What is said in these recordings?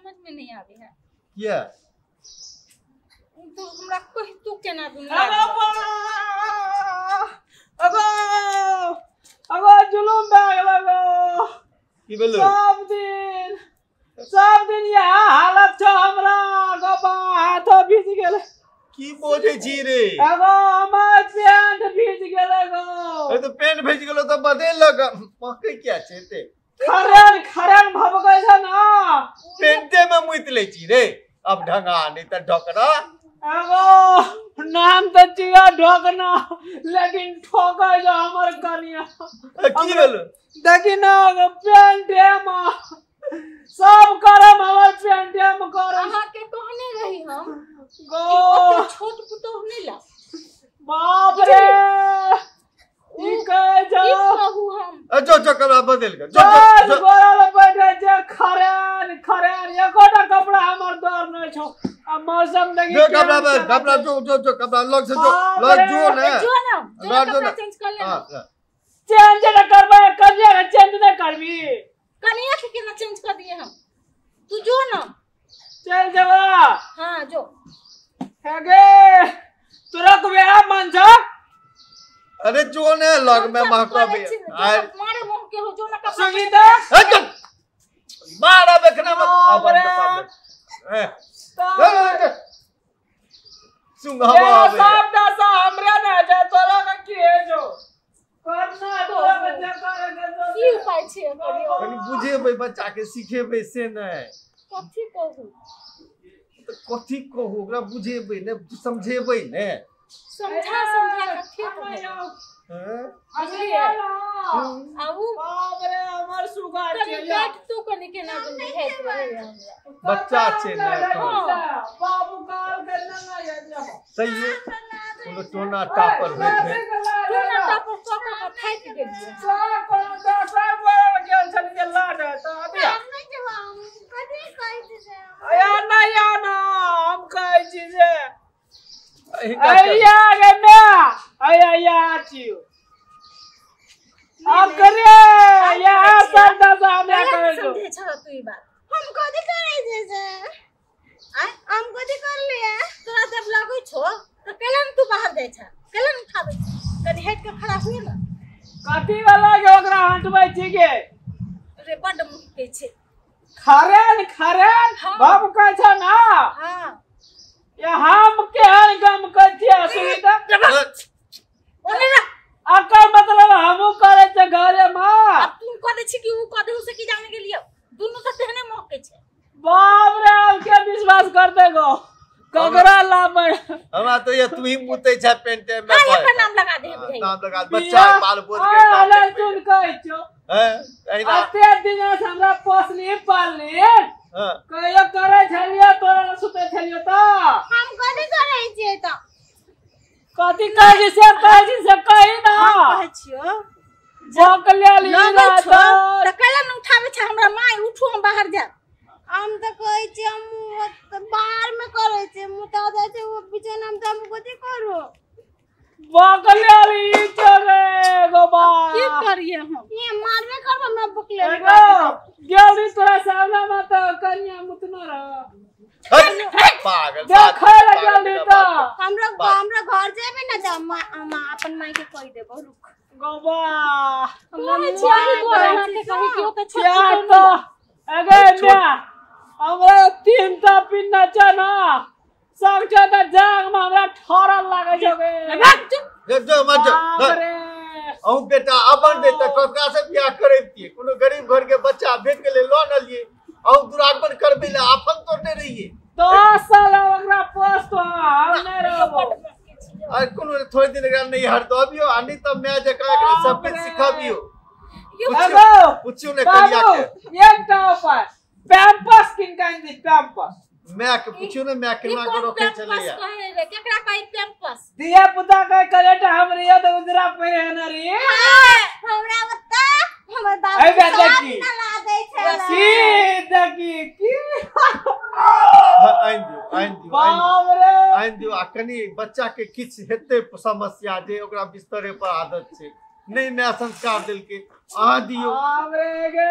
समझ में नहीं आवे है। किया तू हमरा कह तू केना दुनिया अगो अगो जुलुम भए गेल गो। की भेलो? सब दिन यह हालत छौ हमरा गो, हाथो भीज गेल। की बोझे छी रे? अगो हमर पेंट भीज गेल गो। ए तो पेंट भीज गेलो त बदल लग पकै किया छै ते? खरन खरन भभकै छै ना, पेंटे में मुइत लै छी रे। अब ढंगा नहीं त ढोकना। अगो नाम त छिया ढोकना, लेकिन ठोकै जो हमर कनिया। की भेलो? देखी ना गो पेंट में सब करम, हमर पेंट में करम। अहाँ के कहने रही हम गो ओते छोट पुतोह नहीं ला। बाप रे ई कहे जो की कहू हम? जो जो कपड़ा बदल के जो जो गोरा ल बैठे जे खरेन खरेन एकोटा कपड़ा हमर दर नै छौ। आ मौसम देखी जो कपड़ा बदल कपड़ा जो जो जो कपड़ा लग से जो लग जो ने जो ना जो कपड़ा चेंज कर ले। चेंज न करबै कनिया के चेंज न करबी। कनिया के केना चेंज कर दिए हम? तू जो ना चल जबा। हां जो हेगे तोरा को बियाह मन छ। अरे जो ने लग में महकबे मारे मुंह के हो जो ना कपड़ा सुगीता मारा बेखना मत अपन ए सुंघावा आवे सब दशा हमरा ना जा तोरा के की है जो करना तोरा के जे करे के जो की उपाय छै करियो? कनि बुझेबै बच्चा के सिखेबै से नै। कथी कहू? त कथी कहू ओकरा बुझेबै ने समझेबै ने। समझा समझा के ठीक हो। हां बुझलिए? आऊ बाप रे हमर सुगा छै बैठ तू कनि केना बुझाइत रहे हमरा। बच्चा छै ने बाबू काल के ना या सही कोनो टोना टापर होइत है। टोना टापर क क थाकि गेलियै। सब कोनो दशा बोल गेल छल जे लाड त अभी नहि जब हम कथी कहै छी से या ना या ना हम कहै छी जे अहिया गे मैं अया या छियो अब करे या सब दशा हमरा करे छौ। समझे छ तू ई बात? हम कथी करै छै से आ हम कथी करलियै? तोरा जब लागै छौ त केला न तू बाहर जाइ छ, केला न उठाबै छ? कनि हटि के खड़ा हुए न। कथी वाला के ओकरा हटबै छी गे? रे बड मुहकै छै। खरेन खरेन बाबू कहै छ ना। हां ये हम केहन गम कहै छियै सुविधा ओने ना अकर मतलब हमहू करै छै घरे में। अब तू कह दै छी कि ऊ कह देहु से की जाने गेलियो? दुनू त तेहने महकै छै। बाप रे अब के विश्वास करते गो ककरा लाबै? हमरा तो ये तू ही मुतै छै पेंटे में। हां एकर नाम लगा दे बुझाइ। नाम लगा बच्चा बाल बोझ के नाम सुन कहै छौ। हैं एहिना अते दिन से हमरा पोसली पालली। हां कहियो करै छलियो तोरा न सुतै छलियो त हम कथी करै छियै त? कथी कहै छी से कहै छी से कही ना। हम कहै छियो बक लेली लगै छौ त कैला न उठाबै छै हमरा माय? उठू हम बाहर जाब। हम त कहै छी हम बाहर में करै छी मुता जाइ छै ओ बिछौना में त हम कथी करू? बक लेली चले गोबा की करिए हम? ये मारबे करब हमरा बकले गेल तोरा सामने में त कनिया मुतना रह पागल देखै ल गेल त हमरा हमरा घर जेबे ना त अपन माई के कहि देबो। रुक गोबा हमरा छियाही दुआरे अहाँके कही कि ओते छोट त अगे म्या हमरा तीन टा पिन्ना छ ना सब छ त जाग में हमरा ठरल लागै छ गे। जो जो मत अहूँ बेटा अपन बेटा ककरा से बियाह करैतियै? कोनो गरीब घर के बच्चा भेट गेलै लऽ अनलियै, अहूँ दुरागमन करबै लए आफन तोड़ने रहियै। 10 साल ओकरा पोस तो हम नहि रहबो। आ कोनो थोड़े दिन एकरा नैहर दऽ अबियौ आ नहि तऽ माय जकाँ एकरा सब किछु सिखबियौ। पुछियौ ने कनिया के। एकटा उपाय पैम्पस किन के आनि दी पैम्पस। माय के पुछियौ ने माय केना के रखै छलैया। केकरा कहै पैम्पस? धिया पुता के कलेटा हम रहियो त उजरा पहिरे न रे। हमरा बता हमर बाबू सब ना ला दै छलै। की देखी की आनि दियौ आनि दियौ बाप रे आनि दियौ। आ कनि बच्चा के किछु हेतै समस्या जे ओकरा बिस्तरे पर आदत छै, नहीं माय संस्कार देलकै, अहाँ दियौ। बाप रे गे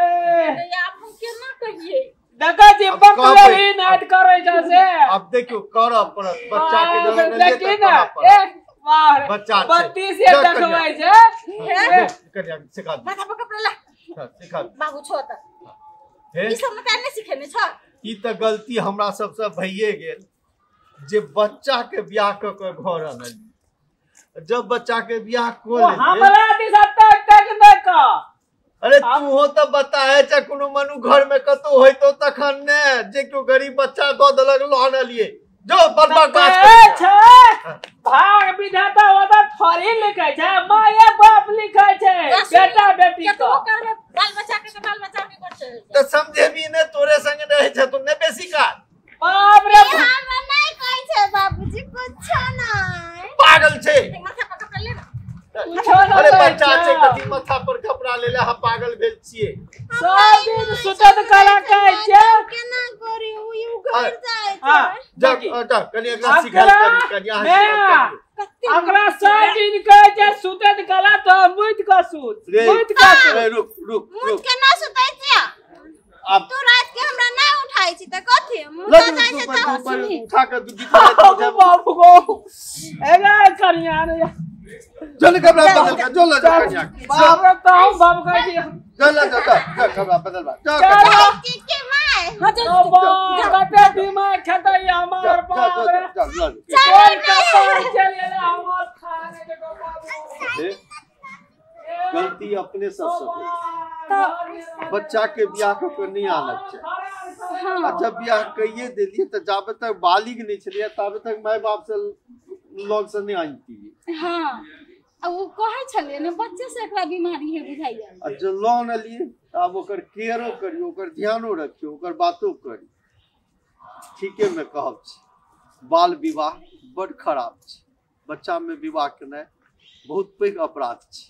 आब हम केना कहियै? देखै छी बकले देखियो करऽ पड़त बच्चा के जलन लेलियै तऽ करऽ पड़त। बच्चा छै। 32 ये देखबै छै। कनिया सिखा दे। माथा पर कपड़ा ला। हां सिखा दे। बाबू छो त। ई सब मत नहि सिखेने छ। ई त गलती हमरा सबसे भइए गेल जे बच्चा के बियाह क के घर अनलियै। जब बच्चा के बियाह को लेलियै हमरा दिशा तक तक न क। अरे तू हो त बताए छ कोनो मनु घर में कतो होइतो तखन ने जे क्यों गरीब बच्चा द देलक ल अनलियै। जो बड़बड़ बात छै भाग विधाता ओता थोड़ी लिखै छै, माय बाप लिखै छै बेटा बेटी के। करबे बाल बच्चा के त बाल बच्चा के कर छै। त समझेबी ने तोरे संग रहै छै तू ने बेसी काल। बाप रे हमरा नहीं कहै छै बाबूजी कुछ नहीं। पागल छै। माथा पर कपड़ा ले ना। अरे बच्चा छै कथी माथा पर कपड़ा ले ले, हम पागल भेल छियै। सब दिन सुतत कला कहै छै। केना करी उ you घर जाय छै। जा जा कनी एकरा सिखायल करी कनी अहाँ सिखायल करी। एकरा सब दिन कहै छै सुतत कला तो मुइत क सुत मुइत क सुत। रुक रुक मुइत के ना सुतै छै। अब तू रात के हमरा ना उठाई छी त कथि मुता जाय छै त उठा के दू बिछा बाबू गो एगा कनिया रे चल कपड़ा बदल के जो ल जा कनिया। बाप रे तो हम बाप कहै छी चल जा जा जा कपड़ा बदल बा जा के my. हां चल कते दिमाग खेतै हमर बाप रे। चल चल चल चल एले हमर खाने के बाबू। गलती अपने सबसे भेल। बच्चा के बियाह क के नहीं आनक छै। आ जब बियाह कइए देलियै त जाबे तक बालिग नहीं छलियै ताबे तक my बाप से लग से नहीं आनतियै। हां आ उ कहै छलियै ने बच्चे से एकरा बीमारी है बुझाइया। आ जो लोन अलियै त आब ओकर केयरो करियो, ओकर ध्यानो रखियो, ओकर बातो करियो। ठीके में कहब छै बाल विवाह बड खराब छै। बच्चा में विवाह केनाइ बहुत पैघ अपराध छै।